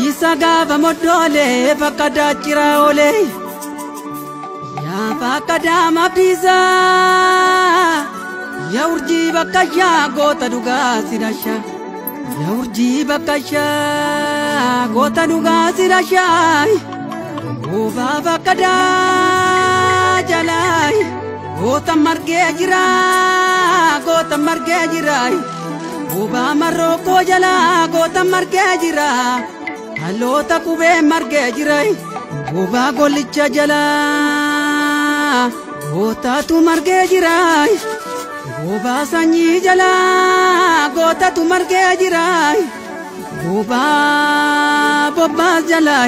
Isa gaafa moddoolee bakka daachiraa oolee yaa bakka daama abdiisaa yaa urjii bakka yaa goota dhugaa si dhasha yaa urjii bakka yaa goota dhugaa si dhasha goobaa bakka daa jalaa goota margee jira goota margee jira goobaa marrookoo jalaa goota margee jira. Haloota qubee margee jira goobaa gollicha jalaa gootatu margee jira goobaa sanyii jalaa gootatu margee jira goobaa bobbaas jalaa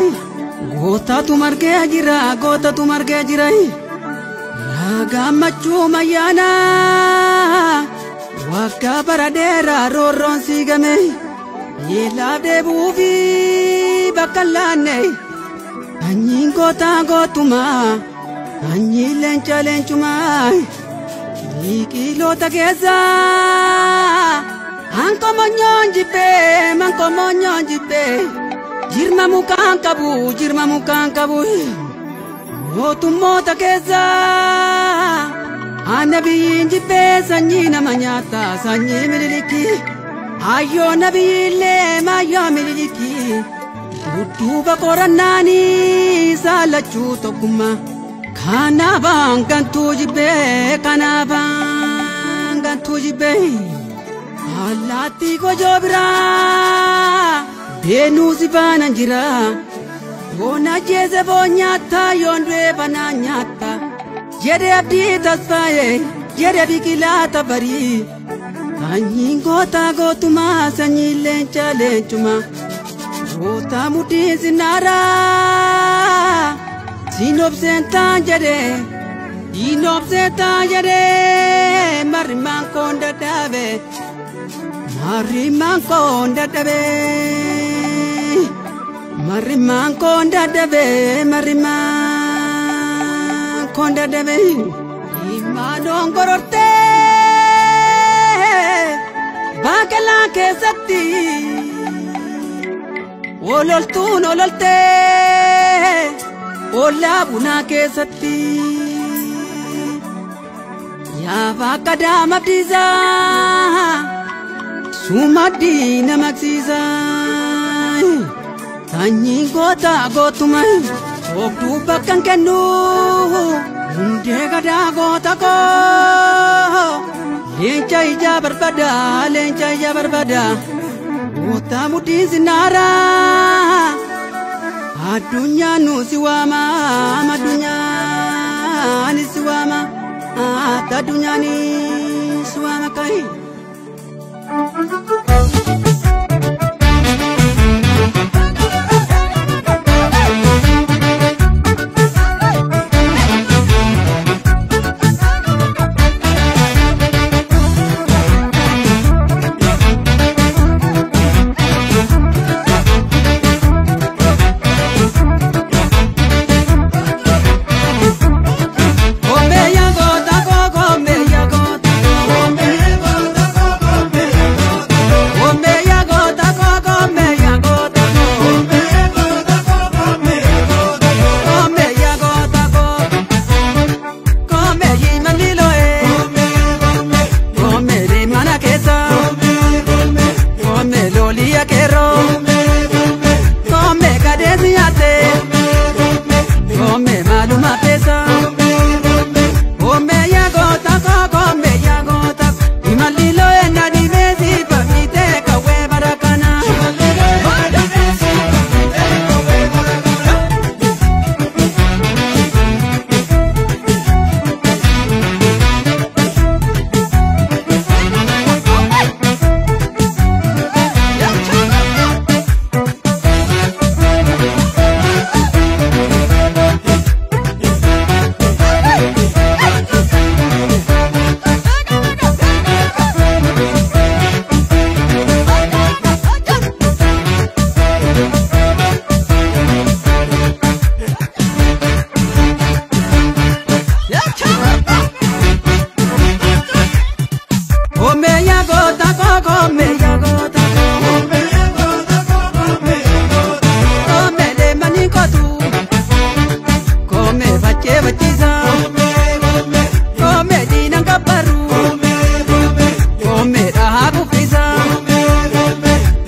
gootatu margee jira gootatu margee jira yaa gammachuu mayyaanaa waggaa bara dheeraa roorroon siigame. Yeelaaf deebuufi bakka laanne sanyiin gootaa gootumaa sanyiin leenca leencumaa biqiloota keessaa hankomonyoon jibbee mankomonyoon jibbee jirma mukaan qabu jirma mukaan qabu mootummoota keessaa anabiyyiin jibbee sanyii nama nyaata sanyii mililikii. Ayyoo nabiyyiillee maayyoo mililikii dudduuba qorannaanii saalachuu tokkummaa kanaafaan gantuu jibbee kanaafaan gantuu jibbee allaattii gojoo biraa beenuu si faana jira yoon ajjeese foon nyaata yoon du'e banaa nyaata jedhe abdii tasfaayee jedhe biqilaa tafarii. Sanyiin goota gootumaa sanyiin leenca leencumaa goota mudhiin sinnaaraa siinobseen taan jedhee siinobseen taan jedhee marrimaan koon dadhabe marrimaan koon dadhabe marrimaan koon dadhabe marrimaan koon dadhabe himaadhoon gorortee. Baaqelaa keessatti ololtuun ololtee ollaa bunaa keessatti yaa bakka daama abdiisaa sumaddii nama aksiisaa sanyiin goota gootuma soobduu bakka hin kennu hundee gadaa goota koo. Leenca ija barbaada leenca ija barbaada goota mudhiin sinnaaraa addunyaan nu si waama addunyaan si waama addunyaan si waama kayi. koo koomee yaa goota koo. Koomee deemanii kootu. Koomee faccee facciisa. Koomee diinaan kabbaru. Koomee dhahaa kuffisa.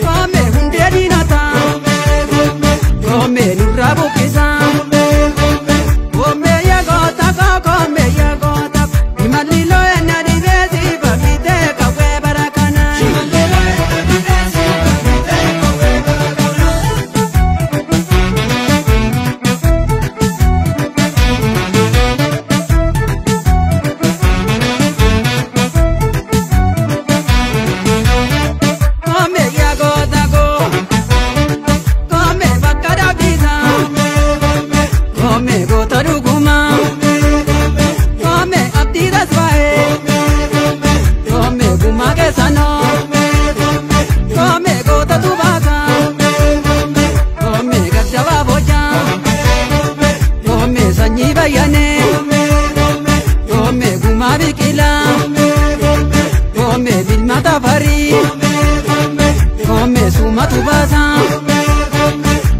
Koomee hundee diinata. Koomee nurraa buqqisa. Koomee yaa goota koo koomee yaa goota. Imalli looyee na dhibee si baafitee kawwee bara kana. Koomee yaa goota koo. Koomee bakka dhabdisa. Koomee goota dhuguma. Koomee abdii tasfaa'ee. Koomee gumaa keessanoo. Koomee goota tubaasa. Koomee gaddabaa boca. Koomee sanyii bayyanee. Koomee gumaa biqilaa. Koomee bilmata farii. Koomee suumatu baasa.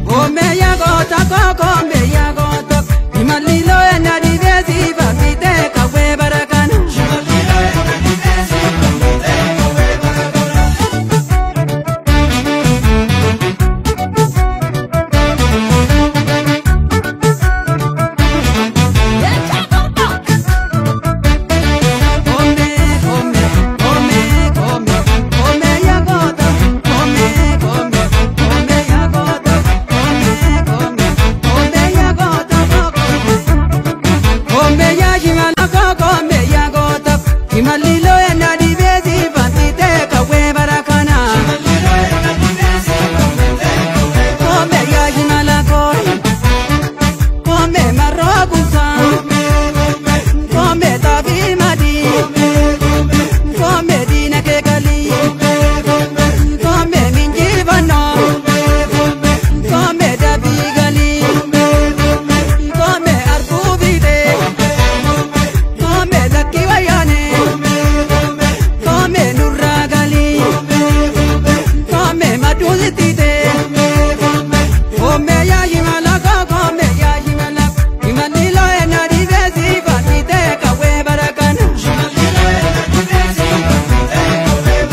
Koomee yaa goota koo koomee yaa goota. Imalli looyee na dhibee si baafitee kawwee bara kana. Koomee koomee koomee koomee koomee yaa goota. Koomee koomee koomee yaa goota. Koomee koomee koomee yaa goota koo koomee. Koomee yaa shimala koo koomee yaa goota. Imalli looyee na dhibee si baafitee kawwee bara kana. Koomee yaa shimala koo. Koomee marroo kuusaa. Koomee xaafii madii. Koomee diina kee galii. Koomee minjifannoo. Koomee dabii galii. Koomee arguu fiixee. Koomee lakkii wayyaanee. Koomee nurraa galii. Koomee maduu sittitee. Koomee yaa shimala koo koomee yaa shimala. Imalli looyee na dhibee si baafitee kawwee bara kana.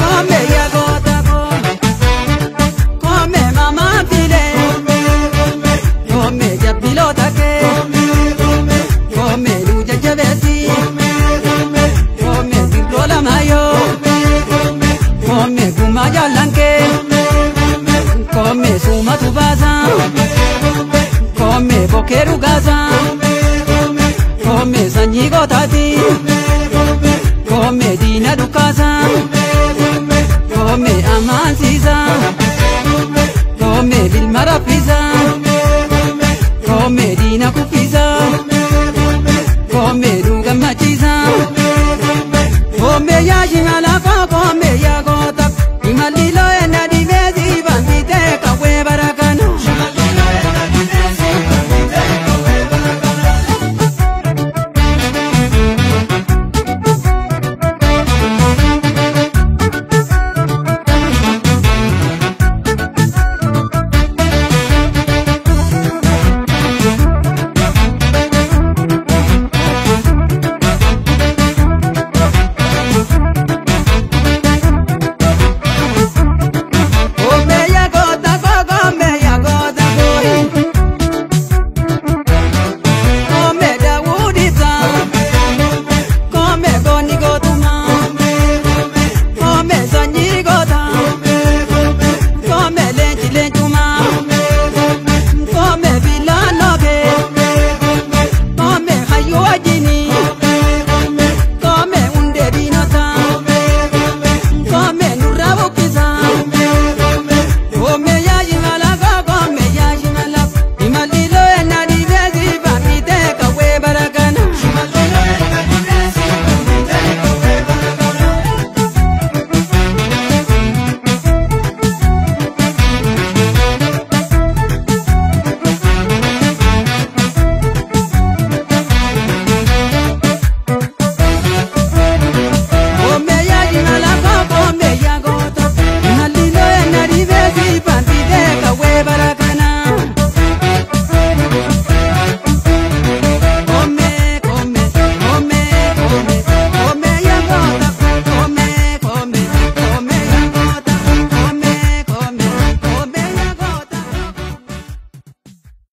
Koomee yaa goota koo. Koomee mamaa filee. Koomee jabbiloota kee. Koomee nuu jajjabeessi. Koomee sirroo lamayoo. Koomee gumaa jaallan kee. Koomee suumatu baasa. Koomee bokkee dhugaasa. Koomee sanyii gootaati.